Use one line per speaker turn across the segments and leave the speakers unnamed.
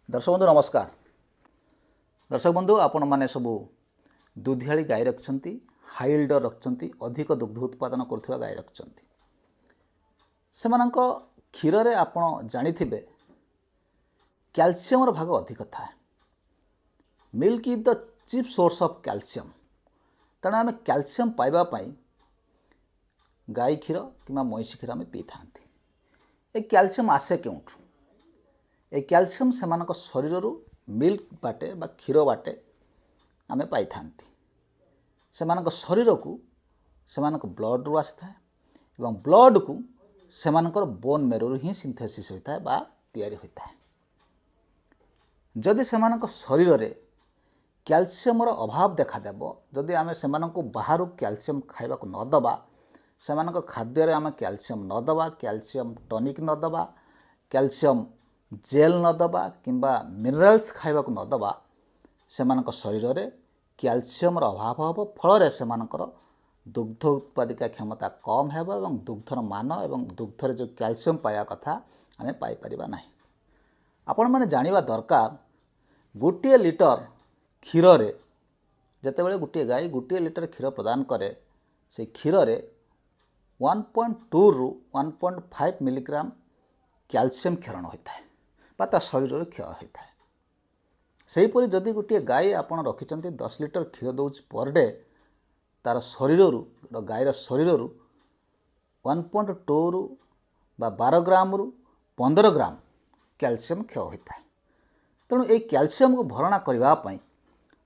ଦର୍ଶକ ବନ୍ଧୁ ନମସ୍କାର। ଦର୍ଶକ ବନ୍ଧୁ, ଆପଣମାନେ ସବୁ ଦୁଧିଆଳି ଗାଈ ରଖିଛନ୍ତି, ହାଇଲ୍ଡର ରଖିଛନ୍ତି, ଅଧିକ ଦୁଗ୍ଧ ଉତ୍ପାଦନ କରୁଥିବା ଗାଈ ରଖିଛନ୍ତି। ସେମାନଙ୍କ କ୍ଷୀରରେ ଆପଣ ଜାଣିଥିବେ କ୍ୟାଲସିୟମର ଭାଗ ଅଧିକ ଥାଏ। Milk is the chief source of calcium. ତେଣୁ ଆମେ କ୍ୟାଲସିୟମ୍ ପାଇବା ପାଇଁ ଗାଈ କ୍ଷୀର କିମ୍ବା ମଇଁଷି କ୍ଷୀର ଆମେ ପିଇଥାନ୍ତି। ଏ କ୍ୟାଲସିୟମ୍ ଆସେ କେଉଁଠୁ? ଏ କ୍ୟାଲସିୟମ୍ ସେମାନଙ୍କ ଶରୀରରୁ ମିଲ୍କ ବାଟେ ବା କ୍ଷୀର ବାଟେ ଆମେ ପାଇଥାନ୍ତି। ସେମାନଙ୍କ ଶରୀରକୁ ସେମାନଙ୍କ ବ୍ଲଡ଼ରୁ ଆସିଥାଏ ଏବଂ ବ୍ଲଡ଼କୁ ସେମାନଙ୍କର ବୋନ୍ ମେରୁରୁ ହିଁ ସିନ୍ଥେସିସ୍ ହୋଇଥାଏ ବା ତିଆରି ହୋଇଥାଏ। ଯଦି ସେମାନଙ୍କ ଶରୀରରେ କ୍ୟାଲସିୟମର ଅଭାବ ଦେଖାଦେବ, ଯଦି ଆମେ ସେମାନଙ୍କୁ ବାହାରୁ କ୍ୟାଲସିୟମ୍ ଖାଇବାକୁ ନ ଦେବା, ସେମାନଙ୍କ ଖାଦ୍ୟରେ ଆମେ କ୍ୟାଲସିୟମ୍ ନ ଦେବା, କ୍ୟାଲସିୟମ୍ ଟନିକ୍ ନ ଦେବା, କ୍ୟାଲସିୟମ୍ ଜେଲ୍ ନ ଦେବା କିମ୍ବା ମିନେରାଲ୍ସ ଖାଇବାକୁ ନ ଦେବା, ସେମାନଙ୍କ ଶରୀରରେ କ୍ୟାଲସିୟମର ଅଭାବ ହେବ। ଫଳରେ ସେମାନଙ୍କର ଦୁଗ୍ଧ ଉତ୍ପାଦିକା କ୍ଷମତା କମ୍ ହେବ ଏବଂ ଦୁଗ୍ଧର ମାନ ଏବଂ ଦୁଗ୍ଧରେ ଯେଉଁ କ୍ୟାଲସିୟମ୍ ପାଇବା କଥା ଆମେ ପାଇପାରିବା ନାହିଁ। ଆପଣମାନେ ଜାଣିବା ଦରକାର, ଗୋଟିଏ ଲିଟର କ୍ଷୀରରେ ଯେତେବେଳେ ଗୋଟିଏ ଗାଈ ଗୋଟିଏ ଲିଟର କ୍ଷୀର ପ୍ରଦାନ କରେ, ସେଇ କ୍ଷୀରରେ 1.2ରୁ 1.5 ମିଲିଗ୍ରାମ କ୍ୟାଲସିୟମ୍ କ୍ଷରଣ ହୋଇଥାଏ ବା ତା ଶରୀରରୁ କ୍ଷୟ ହୋଇଥାଏ। ସେହିପରି ଯଦି ଗୋଟିଏ ଗାଈ ଆପଣ ରଖିଛନ୍ତି 10 ଲିଟର କ୍ଷୀର ଦେଉଛି ପର୍ ଡେ, ତା'ର ଶରୀରରୁ, ଗାଈର ଶରୀରରୁ 1.2ରୁ ବା 12 ଗ୍ରାମରୁ 15 ଗ୍ରାମ କ୍ୟାଲସିୟମ୍ କ୍ଷୟ ହୋଇଥାଏ। ତେଣୁ ଏଇ କ୍ୟାଲସିୟମକୁ ଭରଣା କରିବା ପାଇଁ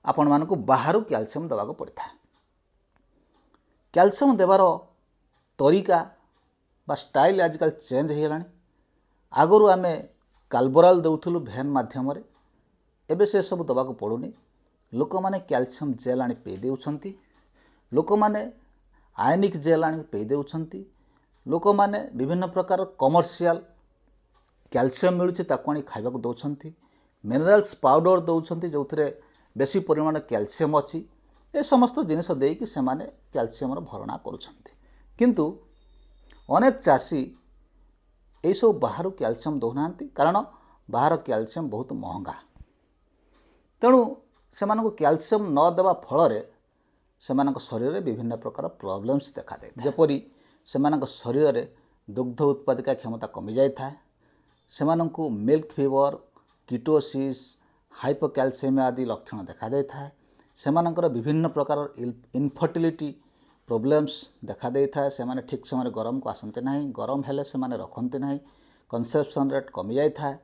ଆପଣମାନଙ୍କୁ ବାହାରୁ କ୍ୟାଲସିୟମ୍ ଦେବାକୁ ପଡ଼ିଥାଏ। କ୍ୟାଲସିୟମ୍ ଦେବାର ତରିକା ବା ଷ୍ଟାଇଲ୍ ଆଜିକାଲି ଚେଞ୍ଜ ହୋଇଗଲାଣି। ଆଗରୁ ଆମେ କାଲବରାଲ ଦେଉଥିଲୁ ଭେନ୍ ମାଧ୍ୟମରେ, ଏବେ ସେସବୁ ଦେବାକୁ ପଡ଼ୁନି। ଲୋକମାନେ କ୍ୟାଲସିୟମ୍ ଜେଲ୍ ଆଣି ପିଇ ଦେଉଛନ୍ତି, ଲୋକମାନେ ଆୟନିକ୍ ଜେଲ୍ ଆଣି ପିଇ ଦେଉଛନ୍ତି, ଲୋକମାନେ ବିଭିନ୍ନ ପ୍ରକାର କମର୍ସିଆଲ କ୍ୟାଲସିୟମ୍ ମିଳୁଛି ତାକୁ ଆଣି ଖାଇବାକୁ ଦେଉଛନ୍ତି, ମିନେରାଲ୍ସ ପାଉଡ଼ର ଦେଉଛନ୍ତି ଯେଉଁଥିରେ ବେଶୀ ପରିମାଣରେ କ୍ୟାଲସିୟମ୍ ଅଛି। ଏ ସମସ୍ତ ଜିନିଷ ଦେଇକି ସେମାନେ କ୍ୟାଲସିୟମର ଭରଣା କରୁଛନ୍ତି। କିନ୍ତୁ ଅନେକ ଚାଷୀ ଏଇସବୁ ବାହାରୁ କ୍ୟାଲସିୟମ୍ ଦେଉନାହାନ୍ତି, କାରଣ ବାହାର କ୍ୟାଲସିୟମ୍ ବହୁତ ମହଙ୍ଗା। ତେଣୁ ସେମାନଙ୍କୁ କ୍ୟାଲସିୟମ୍ ନ ଦେବା ଫଳରେ ସେମାନଙ୍କ ଶରୀରରେ ବିଭିନ୍ନ ପ୍ରକାର ପ୍ରୋବ୍ଲେମ୍ସ ଦେଖାଦେଏ। ଯେପରି ସେମାନଙ୍କ ଶରୀରରେ ଦୁଗ୍ଧ ଉତ୍ପାଦିକା କ୍ଷମତା କମିଯାଇଥାଏ, ସେମାନଙ୍କୁ ମିଲ୍କ ଫିଭର, କିଟୋସିସ୍, ହାଇପୋକ୍ୟାଲସେମିଆ ଆଦି ଲକ୍ଷଣ ଦେଖାଦେଇଥାଏ। ସେମାନଙ୍କର ବିଭିନ୍ନ ପ୍ରକାର ଇନଫର୍ଟିଲିଟି ପ୍ରୋବ୍ଲେମ୍ସ ଦେଖାଦେଇଥାଏ। ସେମାନେ ଠିକ୍ ସମୟରେ ଗରମକୁ ଆସନ୍ତି ନାହିଁ, ଗରମ ହେଲେ ସେମାନେ ରଖନ୍ତି ନାହିଁ, କନସେପସନ୍ ରେଟ୍ କମିଯାଇଥାଏ,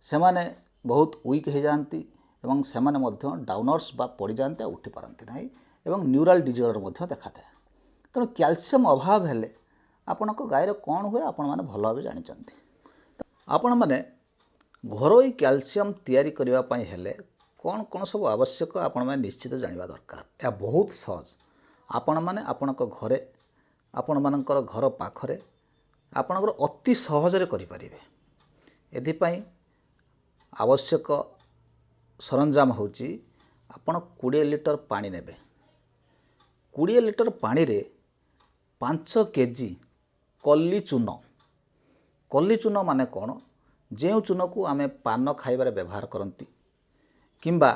ସେମାନେ ବହୁତ ୱିକ୍ ହେଇଯାଆନ୍ତି ଏବଂ ସେମାନେ ମଧ୍ୟ ଡାଉନର୍ସ ବା ପଡ଼ିଯାଆନ୍ତି ଆଉ ଉଠିପାରନ୍ତି ନାହିଁ ଏବଂ ନ୍ୟୁରାଲ୍ ଡିଜଅର୍ଡ଼ର ମଧ୍ୟ ଦେଖାଥାଏ। ତେଣୁ କ୍ୟାଲସିୟମ୍ ଅଭାବ ହେଲେ ଆପଣଙ୍କ ଗାଈର କ'ଣ ହୁଏ ଆପଣମାନେ ଭଲ ଭାବେ ଜାଣିଛନ୍ତି। ଆପଣମାନେ ଘରୋଇ କ୍ୟାଲସିୟମ୍ ତିଆରି କରିବା ପାଇଁ ହେଲେ କ'ଣ କ'ଣ ସବୁ ଆବଶ୍ୟକ ଆପଣମାନେ ନିଶ୍ଚିତ ଜାଣିବା ଦରକାର। ଏହା ବହୁତ ସହଜ। ଆପଣମାନେ ଆପଣଙ୍କ ଘରେ, ଆପଣମାନଙ୍କର ଘର ପାଖରେ ଆପଣଙ୍କର ଅତି ସହଜରେ କରିପାରିବେ। ଏଥିପାଇଁ ଆବଶ୍ୟକ ସରଞ୍ଜାମ ହେଉଛି ଆପଣ 20 ଲିଟର ପାଣି ନେବେ। 20 ଲିଟର ପାଣିରେ 5 କେଜି କଲି ଚୂନ। କଲି ଚୂନ ମାନେ କ'ଣ? ଯେଉଁ ଚୂନକୁ ଆମେ ପାନ ଖାଇବାରେ ବ୍ୟବହାର କରନ୍ତି, କିମ୍ବା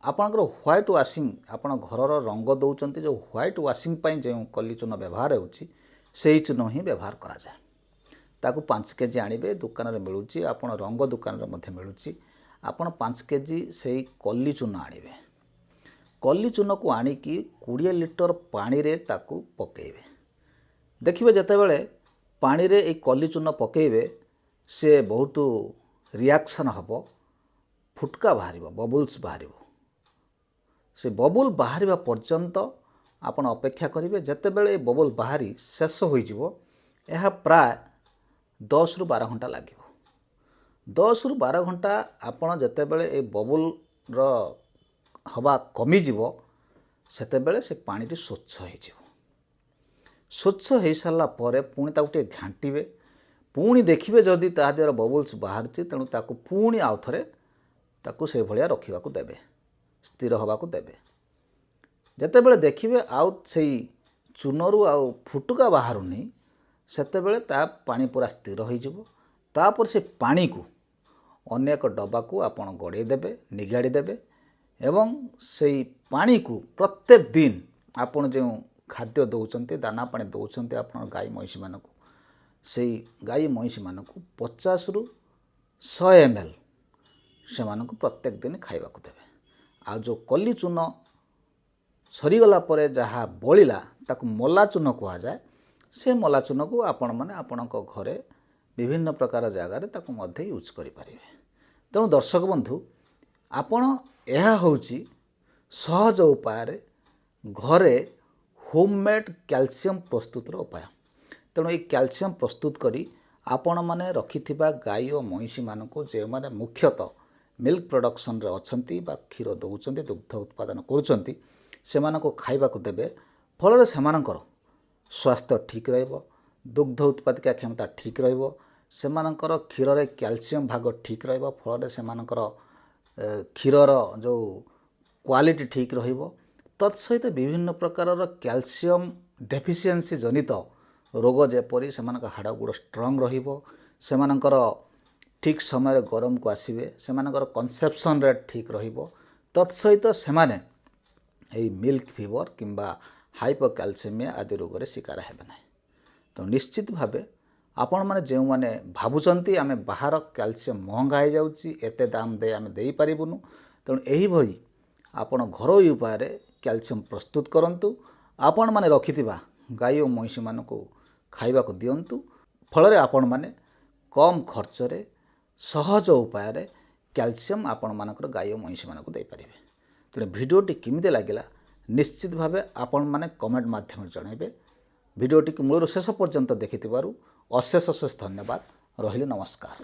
ଆପଣଙ୍କର ହ୍ୱାଇଟ୍ ୱାସିଂ, ଆପଣ ଘରର ରଙ୍ଗ ଦେଉଛନ୍ତି ଯେଉଁ ହ୍ୱାଇଟ୍ ୱାସିଂ ପାଇଁ ଯେଉଁ କଲି ଚୂନ ବ୍ୟବହାର ହେଉଛି, ସେଇ ଚୂନ ହିଁ ବ୍ୟବହାର କରାଯାଏ। ତାକୁ 5 କେଜି ଆଣିବେ, ଦୋକାନରେ ମିଳୁଛି, ଆପଣ ରଙ୍ଗ ଦୋକାନରେ ମଧ୍ୟ ମିଳୁଛି। ଆପଣ 5 କେଜି ସେଇ କଲି ଚୂନ ଆଣିବେ। କଲି ଚୂନକୁ ଆଣିକି 20 ଲିଟର ପାଣିରେ ତାକୁ ପକାଇବେ। ଦେଖିବେ ଯେତେବେଳେ ପାଣିରେ ଏଇ କଲି ଚୂନ ପକାଇବେ ସେ ବହୁତ ରିଆକ୍ସନ୍ ହେବ, ଫୁଟକା ବାହାରିବ, ବବୁଲ୍ସ ବାହାରିବ। ସେ ବବୁଲ୍ ବାହାରିବା ପର୍ଯ୍ୟନ୍ତ ଆପଣ ଅପେକ୍ଷା କରିବେ। ଯେତେବେଳେ ଏ ବବୁଲ୍ ବାହାରି ଶେଷ ହୋଇଯିବ, ଏହା ପ୍ରାୟ 10ରୁ 12 ଘଣ୍ଟା ଲାଗିବ। 10ରୁ 12 ଘଣ୍ଟା ଆପଣ ଯେତେବେଳେ ଏ ବବୁଲ୍ର ହବା କମିଯିବ, ସେତେବେଳେ ସେ ପାଣିଟି ସ୍ୱଚ୍ଛ ହେଇଯିବ। ସ୍ୱଚ୍ଛ ହେଇସାରିଲା ପରେ ପୁଣି ତାକୁ ଟିକେ ଘାଣ୍ଟିବେ, ପୁଣି ଦେଖିବେ ଯଦି ତା ଦେହରେ ବବୁଲ୍ସ ବାହାରୁଛି, ତେଣୁ ତାକୁ ପୁଣି ଆଉ ଥରେ ତାକୁ ସେଇଭଳିଆ ରଖିବାକୁ ଦେବେ, ସ୍ଥିର ହେବାକୁ ଦେବେ। ଯେତେବେଳେ ଦେଖିବେ ଆଉ ସେଇ ଚୂନରୁ ଆଉ ଫୁଟୁକା ବାହାରୁନି, ସେତେବେଳେ ତା ପାଣି ପୁରା ସ୍ଥିର ହୋଇଯିବ। ତାପରେ ସେ ପାଣିକୁ ଅନ୍ୟ ଏକ ଡବାକୁ ଆପଣ ଗଡ଼େଇ ଦେବେ, ନିଗାଡ଼ି ଦେବେ ଏବଂ ସେଇ ପାଣିକୁ ପ୍ରତ୍ୟେକ ଦିନ ଆପଣ ଯେଉଁ ଖାଦ୍ୟ ଦେଉଛନ୍ତି, ଦାନା ପାଣି ଦେଉଛନ୍ତି ଆପଣ ଗାଈ ମଇଁଷିମାନଙ୍କୁ, ସେଇ ଗାଈ ମଇଁଷିମାନଙ୍କୁ 50ରୁ 100 ml ସେମାନଙ୍କୁ ପ୍ରତ୍ୟେକ ଦିନ ଖାଇବାକୁ ଦେବେ। ଆଉ ଯେଉଁ କଲି ଚୂନ ସରିଗଲା ପରେ ଯାହା ବଳିଲା ତାକୁ ମଲା ଚୂନ କୁହାଯାଏ। ସେ ମଲା ଚୂନକୁ ଆପଣମାନେ ଆପଣଙ୍କ ଘରେ ବିଭିନ୍ନ ପ୍ରକାର ଜାଗାରେ ତାକୁ ମଧ୍ୟ ୟୁଜ୍ କରିପାରିବେ। ତେଣୁ ଦର୍ଶକ ବନ୍ଧୁ, ଆପଣ ଏହା ହେଉଛି ସହଜ ଉପାୟରେ ଘରେ ହୋମମେଡ଼୍ କ୍ୟାଲସିୟମ୍ ପ୍ରସ୍ତୁତର ଉପାୟ। ତେଣୁ ଏଇ କ୍ୟାଲସିୟମ୍ ପ୍ରସ୍ତୁତ କରି ଆପଣମାନେ ରଖିଥିବା ଗାଈ ଓ ମଇଁଷିମାନଙ୍କୁ, ଯେଉଁମାନେ ମୁଖ୍ୟତଃ ମିଲ୍କ ପ୍ରଡ଼କ୍ସନ୍ରେ ଅଛନ୍ତି ବା କ୍ଷୀର ଦେଉଛନ୍ତି, ଦୁଗ୍ଧ ଉତ୍ପାଦନ କରୁଛନ୍ତି, ସେମାନଙ୍କୁ ଖାଇବାକୁ ଦେବେ। ଫଳରେ ସେମାନଙ୍କର ସ୍ୱାସ୍ଥ୍ୟ ଠିକ୍ ରହିବ, ଦୁଗ୍ଧ ଉତ୍ପାଦିକା କ୍ଷମତା ଠିକ୍ ରହିବ, ସେମାନଙ୍କର କ୍ଷୀରରେ କ୍ୟାଲସିୟମ୍ ଭାଗ ଠିକ୍ ରହିବ, ଫଳରେ ସେମାନଙ୍କର କ୍ଷୀରର ଯେଉଁ କ୍ୱାଲିଟି ଠିକ୍ ରହିବ। ତତ୍ସହିତ ବିଭିନ୍ନ ପ୍ରକାରର କ୍ୟାଲସିୟମ୍ ଡେଫିସିଏନ୍ସି ଜନିତ ରୋଗ, ଯେପରି ସେମାନଙ୍କ ହାଡ଼ ଗୋଡ଼ ଷ୍ଟ୍ରଙ୍ଗ ରହିବ, ସେମାନଙ୍କର ଠିକ୍ ସମୟରେ ଗରମକୁ ଆସିବେ, ସେମାନଙ୍କର କନସେପସନ୍ ରେଟ୍ ଠିକ୍ ରହିବ, ତତ୍ସହିତ ସେମାନେ ଏଇ ମିଲ୍କ ଫିଭର କିମ୍ବା ହାଇପୋକ୍ୟାଲସେମିଆ ଆଦି ରୋଗରେ ଶିକାର ହେବେ ନାହିଁ। ତେଣୁ ନିଶ୍ଚିତ ଭାବେ ଆପଣମାନେ ଯେଉଁମାନେ ଭାବୁଛନ୍ତି ଆମେ ବାହାର କ୍ୟାଲସିୟମ୍ ମହଙ୍ଗା ହେଇଯାଉଛି, ଏତେ ଦାମ ଦେଇ ଆମେ ଦେଇପାରିବୁନୁ, ତେଣୁ ଏହିଭଳି ଆପଣ ଘରୋଇ ଉପାୟରେ କ୍ୟାଲସିୟମ୍ ପ୍ରସ୍ତୁତ କରନ୍ତୁ। ଆପଣମାନେ ରଖିଥିବା ଗାଈ ଓ ମଇଁଷିମାନଙ୍କୁ ଖାଇବାକୁ ଦିଅନ୍ତୁ। ଫଳରେ ଆପଣମାନେ କମ୍ ଖର୍ଚ୍ଚରେ ସହଜ ଉପାୟରେ କ୍ୟାଲସିୟମ୍ ଆପଣମାନଙ୍କର ଗାଈ ଓ ମଇଁଷିମାନଙ୍କୁ ଦେଇପାରିବେ। ତେଣୁ ଭିଡ଼ିଓଟି କେମିତି ଲାଗିଲା ନିଶ୍ଚିତ ଭାବେ ଆପଣମାନେ କମେଣ୍ଟ ମାଧ୍ୟମରେ ଜଣାଇବେ। ଭିଡ଼ିଓଟିକୁ ମୂଳରୁ ଶେଷ ପର୍ଯ୍ୟନ୍ତ ଦେଖିଥିବାରୁ ଅଶେଷ ଅଶେଷ ଧନ୍ୟବାଦ। ରହିଲି, ନମସ୍କାର।